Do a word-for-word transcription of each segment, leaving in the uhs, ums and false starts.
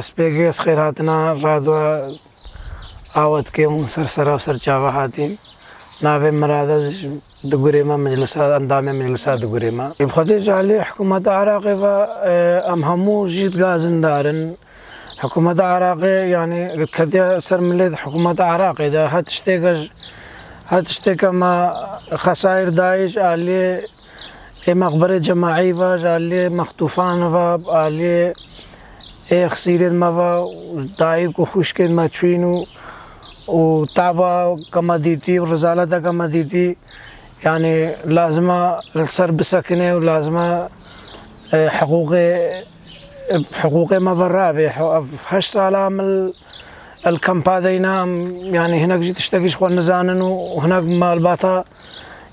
S P G, ez xêrhatina radwa Awedkê hûn ser sera û ser çava hatîn. Navê Mirada ji, digurê me meclisa, endamê meclisa digurê me. Ê bi Xwedê ji alî hikûmeta Iraqê ve, e, em hemû jî digazindar in. Hikûmeta Iraqê, yanî, ketiye ser milê di hikûmeta Iraqê de. Her tiştêke ji, her tiştêke me xesayir dayî ji aliyê ê mexberê cemaî ve, ji aliyê mextûfan ve, aliyê ê xisîrên me ve, dayik û xwişkên me çûyîn û, û taba ke me dîtî û rezaleta ke me dîtî, yanî lazim e li ser bisekine û lazim e, e, hiqûqê, hiqûqê me ve rabe. Ev heşt sala em li, li kampa de yîne, em, yanî hinek jî tiştekî ji xwe nizanin û hinek malbata,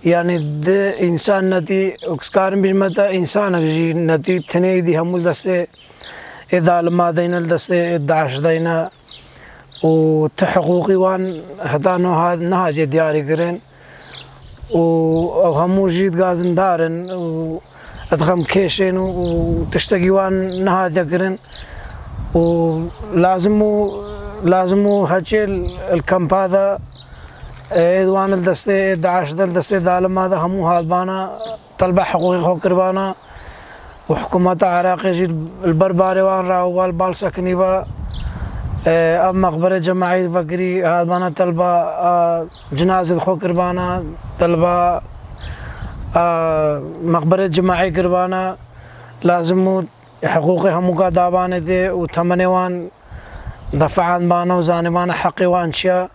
yanî di însan nedî, û karim bîjme te însanek jî nedî, tenê êdî hemû li destê ê zalima de yîne, li destê ê DAIŞ de yîne û ti hiqûqî wan heta niha nehatiye diyarîkirin û ew hemû jî digazindar in û dixemkêşin û, û tiştekî wan nehatiye kirin û lazim û, lazim û heçê li kampa de, ê wan li destê DAIŞ de, li destê zalima de hemû hatibana telba hiqûqê xwe kiribana û hikûmeta Iraqê jî li ber barê wan ra û wan li bal sekinî ve, e, ev mexberê cemaî vekirî hatibana telba, e, cinazê xwe kiribana, telba, e, mexberê cemaî kiribana, lazim û hiqûqê hemûka dabanê tê û temenê wan defian bana û zanîbana heqê wan çi ye.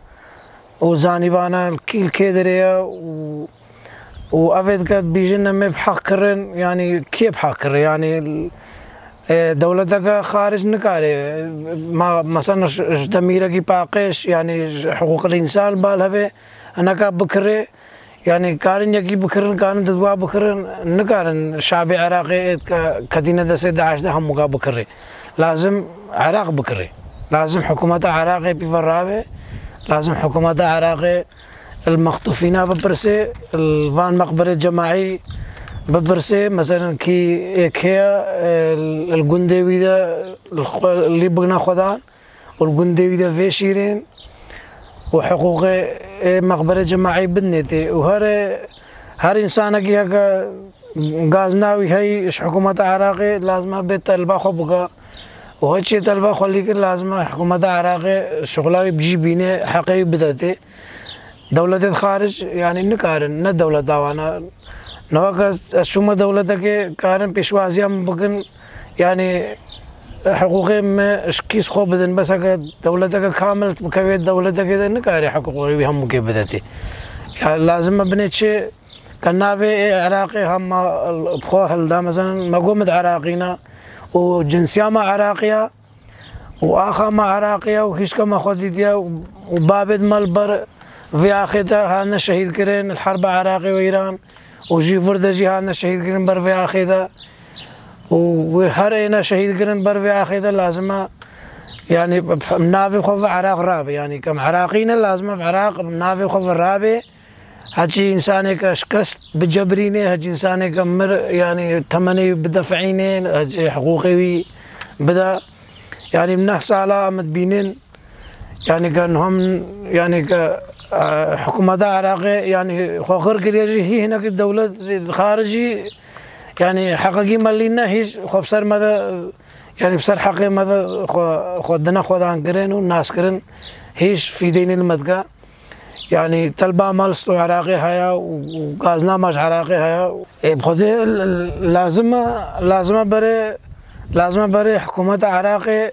û zanîbana kî li kê derê ye û, û evê dike dibîjin em ê bi heq kirin, yanî kê bi heq kire? Yanî, e, dewleteke xaric nikare, ma, mesela ji, ji demîrekî paqij, yanî ji hiqûqil însan li bal hebe, hineka bikire, yanî karin yekî bikirin, karin didwa bikirin, nikarin şabê Iraqê ê dike ketîne destê DAIŞ de hemûka bikire. Lazim Iraq bikire. Lazim hikûmeta Iraqê pî ve rabe. Lazim hikûmeta Iraqê li mextûfîna bipirse, li van mexberê cemaî bipirse, meselen kî êk heye, e, li gundê wî de li xwe, lî bigine xwedan û li gundê wî de vêşîrên û hiqûqê ê mexberê cemaî bidinê tê û her, her însanekî heke gazna wî heyî ji hikûmeta Iraqê lazim e bê telba xwe bike û heçî telba xwe lî kir lazim e hikûmeta Iraqê şixula wî bi jî bîne, heqê wî bide tê. Dewletên xaric, yanî nikarin, ne dewleta wan e. Ne weke ez, ez çûme dewletekê karin pêşwaziya min bikin, yanî hiqûqê me ji kîs xwe bidin. Bes heke dewleteke kamil bikeve dewletekê de nikare hiqûqê wî hemûkê bide tê. Ya lazim e binê çi? Ke navê ê Iraqê hema bi xwe hilda, mesela me got min Iraqî ne û cinsiya me Iraqî ye û axa me Iraqî ye û hîşka me xwe dîtiye û, û babêd me li ber vê axê de hatine şehîd kirin li herba Iraqê û Îran û jî vir de jî hatine şehîd kirin ber vê axê de û wê her êne şehîd kirin ber vê axê de lazim e, yanî navê xwe ve Iraq rabe, yanî ke em Iraqî ne lazim e Iraq navê xwe ve rabe. Heçî însanêke şikest bicebrînê, heçî însanêke mir, yanî temenê wî bidefînê, heçî hiqûqê wî bide. Yanî neh sala em dibînin, yanî ke niha min, yanî ke, e, hikûmeta Iraqê, yanî xwe xir kiriye jî hî hinekî dewlet xaricî, yanî heqekî me lî ne hîç xwe bi ser me de, yanî bi ser heqê me de xwe, xwe dine xwedan kirin û naskirin hîç fîdeynê li me dike. Yanî telba me li sto Iraqê heye û, û gazna me ji Iraqê heye. Ê, bi Xwedê l-, l-, lazim e, lazim e berê, lazim e berê hikûmeta Iraqê,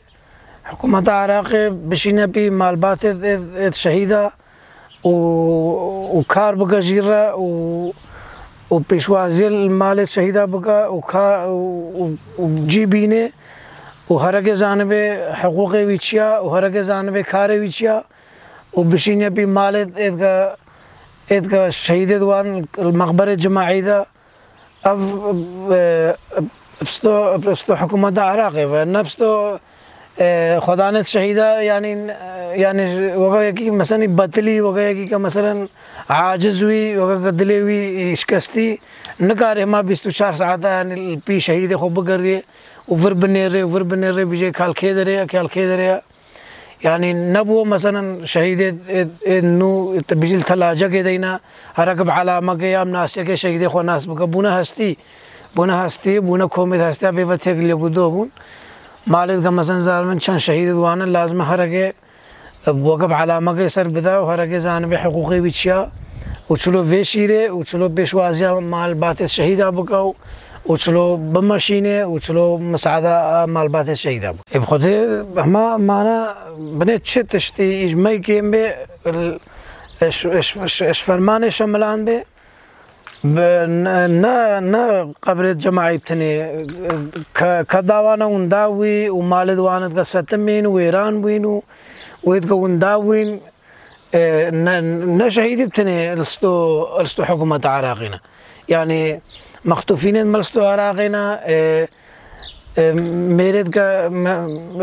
hikûmeta Iraqê bişîne pî malbatê ê, ê şehîda û, û kar bike jî re û, û pêşwaziyê li malê şehîda bike û ka-, û, û, û cî bîne û hereke zanibe hiqûqê wî çi ya û hereke zanibe karê wî çi ya. û bişîne pî malê êdke, êdke şehîdê di wan mexberê cimaî de. Ev, e, pisto, pisto hikûmeta Iraqê ve, ne pisto, e, xwedanê şehîda, yanî, yanî weke yekî, meselî betilî, weke yekî ke, meselen, aciz wî, weke ke dilê wî şikestî, nikare hema bîst û çar saeta, yanî, li pî şehîdê xwe bigeriyê. û vir binêrê, vir binêrê bijê kal kê derê ye, kal kê derê ye. Yanî nebû meselen şehîdê, ê, ê nû, tu bijî li telacekê deyne, herek bi elamekê ya bi nasiyekê şehîdê xwe nas bike. Bûne hestî, bûne hestî, bûne komêd hestiya bê ve têk lê gudo bûn. Malê dike meselen zarmin çend şehîdê di wane, lazim e hereke weke bi elamekê ser bide û hereke zanibê hiqûqê wî çi ya û çilo vê şîrê û çilo pêşwaziya malbatê şehîda bike û û çilo bimeşîne û çilo misaada malbatê şehîda bike. Ê bi Xwedê hema mane binê çi tiştî îj mey kêm bê, eş, eş, eş, eş fermanê şemilan bê, bi, ne, ne, ne qebrê cemaî bitinê, ke, ke dawana winda wî û malê di wane dike setimîn û wêran bûyn û wê dike winda wîn, e, ne, ne şehîdî bitinê li sto, li sto hikûmeta Iraqê ne. Yanî mextûfînên me li sto Iraqê ne, e, e, mêrêdke, me,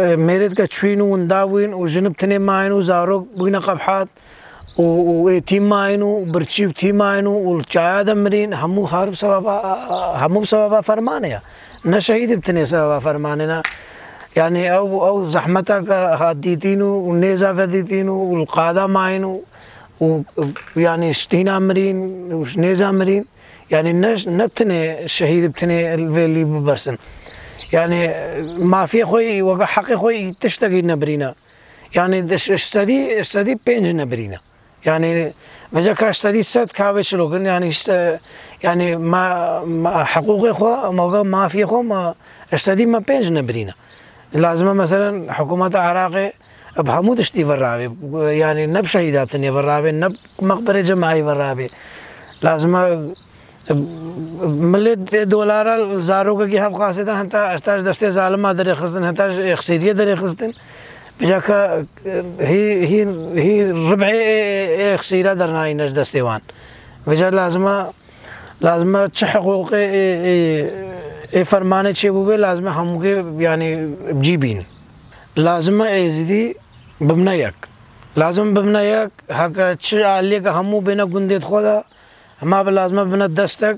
e, mêrêdke çûyîn û winda bûyîn û jin bitinê mayîn û zarok bûyîne qebhat û, û êtîm mayîn û birçî û tî mayîn û, û li çaya de mirîn, hemû har bi sebeba, hemû bi sebeba fermanê ya. Ne şehîdî bitinê sebeba fermanê ne. Yanî ew, ew zehmeta ke hat dîtîn û, û nêza ke dîtîn û, û li qada mayîn û, û, yanî ji tîna mirîn û ji nêza mirîn. Yanî ne, ne tenê şehîd bi tenê vê lî bibersin. Yanî mafiyê xwe yî, weke heqê xwe yî tiştekî nebirîne. Yanî di ş-, sedî, sedî pênc nebirîne. Yanî vêca ka sedî sed ka vê çilokin, yanî işte, yanî ma, ma heqûqê xwe, ma weke mafiyê xwe, ma sedî me pênc nebirîne. Lazim e, meselen, hikûmeta Iraqê bi hemû tiştî ve rabê. Yanî ne bi şehîda tenê ve rabê, ne bi meqberê cemaî ve rabê. Lazim e, millet dolara zarokekî hev qasê de heta heta ji destê zalima derêxistin, heta ji êxsêriyê derêxistin. Vêca ke hî, hî, hî rib'ê ê, ê êxsîra dernayîne ji destê wan. Vêca lazim e, lazim e çi hiqûqê ê, ê, ê fermanê çêbûbê, lazim e hemûkê, yanî, bi cî bîn. Lazim e Êzidî bimne yek. Lazim bimne yek, heke çi aliyeke hemû bêne gundê xwe de, hema bi lazim e bine destek,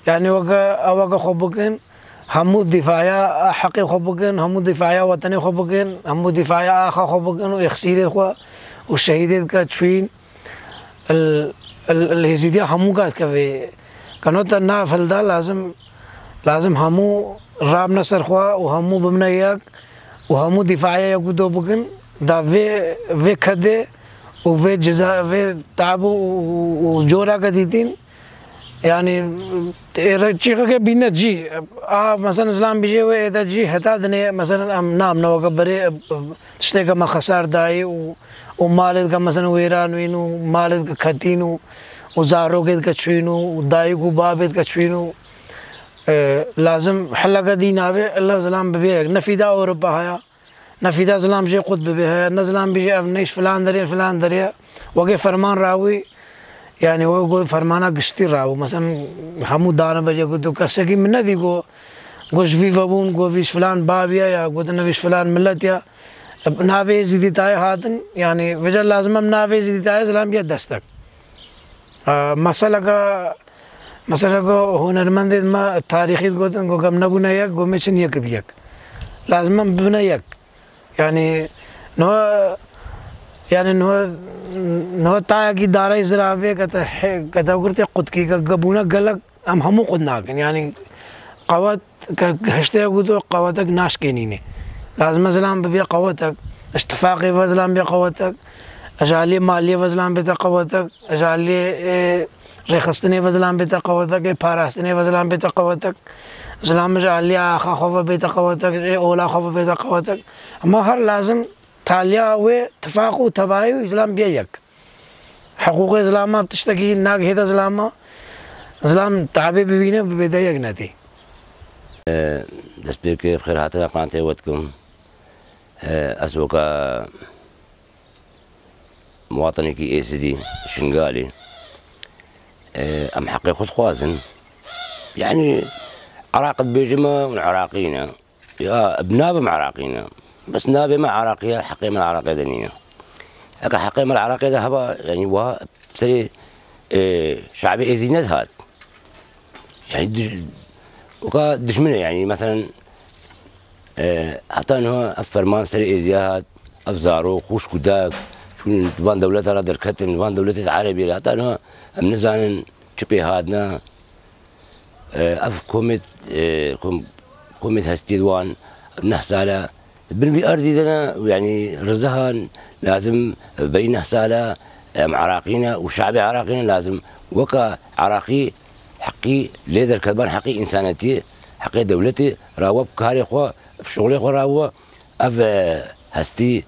yanî weke ew weke xwe bikin, hemû dîfaya heqê xwe bikin, hemû dîfaya wetenê xwe bikin, hemû dîfaya axa xwe bikin û êxsîrê xwe û şehîdê dike çûyîn. Il, il, il Êzîdiya hemû ka dike vê. Keno te nav hilda, lazim, lazim hemû rabne ser xwe û hemû bimne yek û hemû dîfaya yek û do bikin. Da vê, vê kedê û vê ceza, vê tab û, û, û cora ke dîtîn, yanî, ê re çîxeke bîne cî. A, mesela, zilam bîjê wê êde cî heta dinê, mesela, em namne weke berê, e, e, tiştê ke me xesar dayî û, û malê dike, mesela, wêran wîn û malê dike ketîn û, û zarokê dike çûyîn û, û dayik û babê dike çûyîn û, e, lazim hilleke dî nabê, illa zilam bibê yek. Ne fîda Ewropa haya, ne fîda zilam jê qut bibê heye, ne zilam bîjê ev neyş filan derê, filan derê. Wekê ferman rawî, yanî we got fermana giştî rawî. Mesela hemû dane berê got, kesekî min nedî got, got ji vî vebûn, got vî ji filan babî ye ya, got ne vî ji filan millet ya. Navê Êzîdî tayê hatin, yanî vêca lazim em navê Êzîdî tayê zilam biye destek. E, meseleke, meseleke hunermendên me tarîxî digotin, got em nebûne yek, got me çin yek bi yek. Lazim em bibine yek. Yanî niha, yanî niha, niha tayekî darey ziravê ke te he-, ke te girtê qutkî ke, ke bûne gelek, em hemû qut nakin. Yanî qewet ke hiştê got, qewetek naşkênînê. Lazim e zilam bibe qewetek. Ji tifaqê ve zilam bê qewetek. Ji aliyê maliyê ve zilam bête qewetek. Ji aliyê, ê, rêxistinê ve zilam bête qewetek. Ê parastinê ve zilam bête qewetek. Zilam ji aliyê axa xwe ve bête qewetek. Ê ola xwe ve bête qewetek. Hema her lazim taliya wê tifaq û tebayî û zilam biye yek. Hiqûqê zilama bi tiştekî nagihête zilama. Zilam tabê bibîne, bibê de yek netî. E, destpêkê bi xêrhatina qanatê we dikim. E, ez weke muwatinekî Êzidî Şingalî, e, em heqê xwe dixwazin. Yanî Iraq dibêjime, hûn Iraqî ne. Ya, bi navê me Iraqî ne. Bes navê me Iraqî ye, heqê me Iraqê de nîne. Eke heqê me Iraqê de heba, yanî wiha serê, e, şabê Êzî nedihat. Yanî dij-, weka dijmin e, yanî meselen E, heta niha ev ferman serê Êzidiya hat, ev zarok, xwişk û dayik, çûn van dewleta re derketin, van dewletê Erebî re. Heta niha em nizanin çi pê hatine. E, ev komêt, e, kom-, komêt hestiyê di wan neh sale bin vî erdî de ne, yanî rizehan lazim berî neh sale em Iraqî ne û şabê Iraqî ne lazim weka Iraqî heqî lê derketban, heqî însanetiyê, heqê dewletê ra we bi karê xwe, bi şixulê xwe ra we. Ev, e, hestî,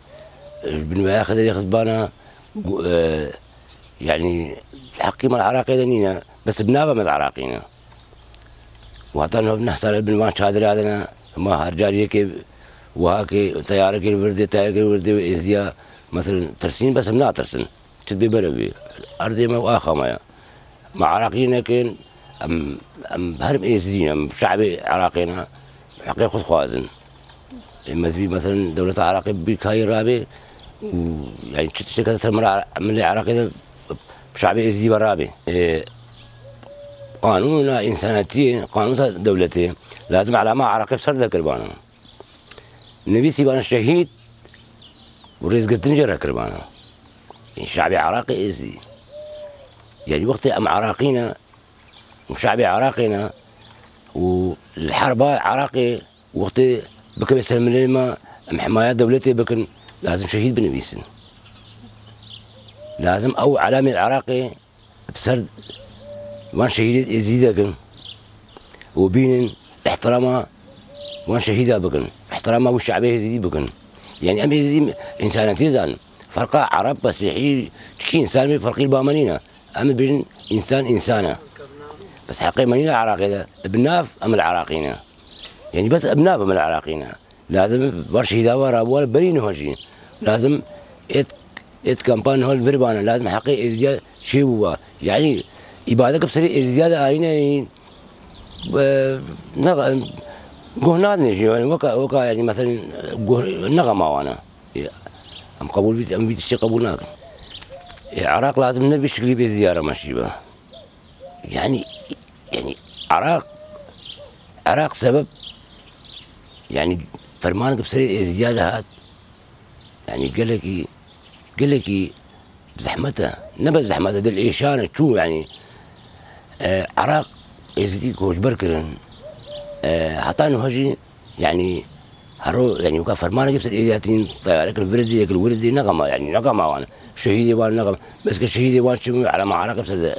e, ji bin veya Xedirê Xizbana, gu-, e, yanî heqî me li Iraqê de nîne, bes bi nava me di Iraqê ne. Û heta niha neh sal bin van çadira de ne, ma her car yekê wiha ke teyarekê li vir dê, teyarekê li vir dê û Êzidiya, mesela tirsîn, bes em natirsin. Çi dibê bere bê. Erdê me û axa me ye. Me Iraqî nekin, em, em her Êzidî ne, em şabê Iraqê ne, heqê xwe dixwazin. Ê me divî, meselen, dewleta Iraqê bî kayî rabê û, yanî, çi tiştek hate ser mila, milê Iraqê de şabê Êzidî ve rabê. Ê, qanûna însanetiyê, qanûna dewletê lazim elama Iraqê bi ser de kiribana. Nivîsî bana şehîd û rêzgirtin jê re kiribana. Ê, şabê Iraqê Êzidî. Yanî, wextê em Iraqî ne, û şabê Iraqê ne û li herba Iraqê wextê bikeve ser milê me, em himaya dewletê bikin, lazim şehîd binivîsin. Lazim ew elamê Iraqê bi ser van şehîdê Êzidî de kin û bînin, ihtirama van şehîda bikin, ihtirama wî şabê Êzidî bikin. Yanî em Êzidî însanetî zanin. Ferqa Ereb, Mesîhî, çikî însan bê ferqî li ba me nîne. Em dibêjin însan însan e. Bes heqê me nîne Iraqê de. Bi nav em li Iraqî ne. Yanî bes bi nav em li Iraqî ne. Lazim van şehîda ve rabû berî niha jî. Lazim êt, êt kampa niha li vir bane. Lazim heqê Êzidiya çê bû ve. Yanî îbadek bi serê Êzidiya de ayîne, e, ne, guh nadine jî. Yanî weka, weka, yanî, meselen, guh ne xema wan e. Ê, em qebûl bît, em vî tiştê qebûl nakin. Ê, Iraq lazim ne vî şiklî bê ziyara me şî be. Yanî, yanî Iraq, Iraq sebeb, yanî fermanek bi serê Êzidiya de hat. Yanî gelekî, gelekî zehmet e. Ne bes zehmet e, dil êşan e. Çû, yanî, e, Iraq Êzidî koçber kirin. E, heta niha jî Yanî, hero, yanî, weka fermanekê bi ser êrî hatîn, teyarek li vir dê, yek li wir dê, ne xema, yanî, ne xema wan. Şehîdê wan ne xema. Bes ke şehîdê wan çi bin, elama Iraqê bi ser de,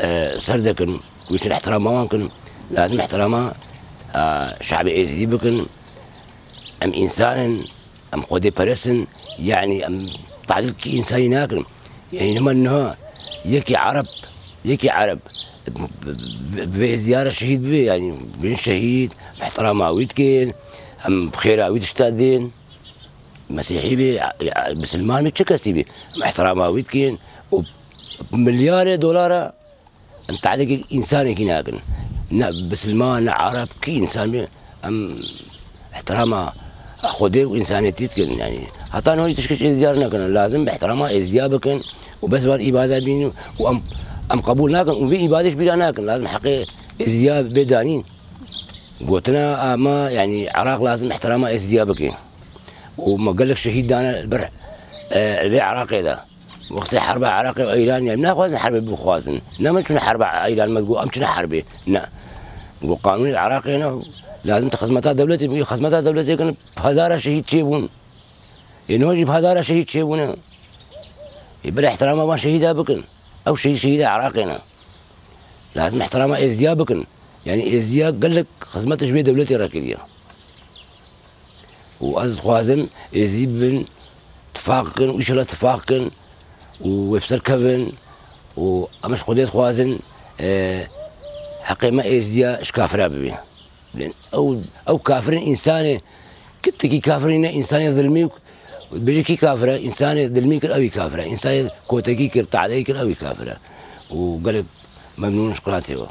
e, ser de kin, wî çin ihtirama wan kin. Lazim ihtirama, e, şabê Êzidî bikin. Em însan in, em xwedêperest in, yanî, em tadil kî însanî nakin. Yanî, hema niha yekî Ereb, yekî Ereb, bi, bi, bi vê ziyara şehîd bibe, yanî bin şehîd, bi ihtirama wî dikin, em bi xêra wî tişta dên, mesîhî bê, e, e, bisilman bê, çi kesî bê, em ihtirama wî dikin û milyarê dolara em tadilkî însanekî nakin. Ne bisilman, ne Ereb, kî însan bê, em ihtirama Xwedê û însaniyetî dikin, yanî heta niha jî tişkî ji Êzidiya re nekin. Lazim bi ihtirama Êzidiya bikin û bes van îbade bînin û em, em qebûl nakin û vê îbadê ji bîra nakin. Lazim heqê Êzidiya bê danîn. Gotina, a, me, yanî Iraq lazim ihtirama Êzidiya bike û me gelek şehîd dane li ber, e, vê Iraqê de. Wextê herba Iraqê û Îran, yanî naxwazin herbê bixwazin. Ne min çûne herba Îran, me digot em çûne herbê. Ne. Got qanûnê Iraqê ne, lazim tu xizmeta dewletê bikî, xizmeta dewletê kin, hezara şehîd çêbûn. Ê niha jî hezara şehîd çêbûne. Ê bila ihtirama van şehîda bikin. Ew şehîd, şehîda Iraqê ne. Lazim ihtirama Êzdiya bikin. Yanî Êzdiya gelek xizmet ji vê dewletê re kiriye. Û ez dixwazim Êzidî bibin, tifaq kin, û înşallah tifaq kin û wê bi ser kevin û em ji Xwedê dixwazin, e, heqê me Êzidiya ji kafira bibe. Lê ew, ew kafir in, însanê, kitekî kafir nîne, însanê zilmî, bêje kî kafir e, însanê zilmî kir, ew î kafir e, însanê kotekî kir, tadeyî kir, ew î kafir e. Û gelek memnûn ji qinatê we.